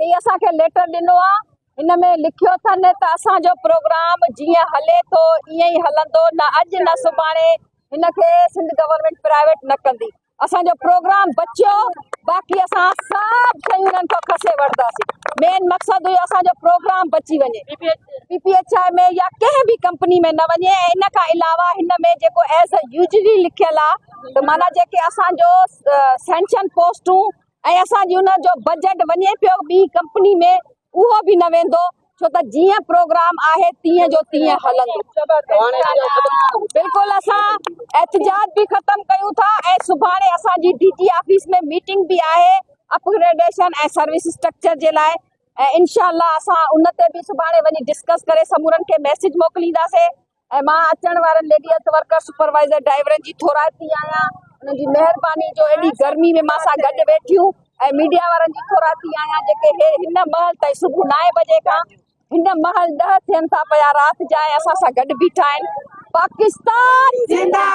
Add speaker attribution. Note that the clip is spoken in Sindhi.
Speaker 1: هي اسان کي ليٽر ڏنو آ هن ۾ لکيو اٿن ته اسان جو پروگرام جيئن هلي ٿو ائين ئي هلندو نه اڄ نه سڀاڻي هن کي سنڌ گورنمينٽ پرائيويٽ نه ڪندي اسان جو پروگرام بچيو باقي اسان سڀ شيون انهن کان کسي وٺنداسين مين مقصد هيو اسان جو پروگرام بچي وڃي پي پي ايڇ I ۾ يا ڪنهن به ڪمپني ۾ نه وڃي ۽ ان کان علاوه هن ۾ جيڪو ايز يوزلي لکيل آ ته معنيٰ جيڪي اسان جو سينشن پوسٽون ۽ اسان جي ان جو بجيٽ وڃي پيو ٻي ڪمپني ۾ اهو به نه ويندو ڇو ته جيئن پروگرام آهي تيئن جو تيئن هلندو. بلڪل اسان احتجاج به ختم ڪيون ٿا ۽ سڀاڻي اسان جي ڊي جي آفيس ۾ ميٽنگ به آهي اپگريڊيشن ۽ سروس اسٽرڪچر جي لاء ۽ انشاء الله اسان ان تي به سڀاڻي وڃي ڊسڪس ڪري سمورن کي ميسيج موڪلينداسي. ۽ مان اچڻ وارن ليڊي هيلٿ ورڪر سپروائيزر ڊرائيورن جي ٿورائتي آهيان انهن جي مهرباني جو ايڏي گرمي ۾ مان سان گڏ ويٺيون ۽ ميڊيا وارن جي ٿورائتي آهيان جيڪي هن مهل تائين صبح نائين بجي کان هن مهل ڏهه ٿين ٿا پيا رات جا ۽ اسان سان گڏ بيٺا آهن پاڪستان زنده.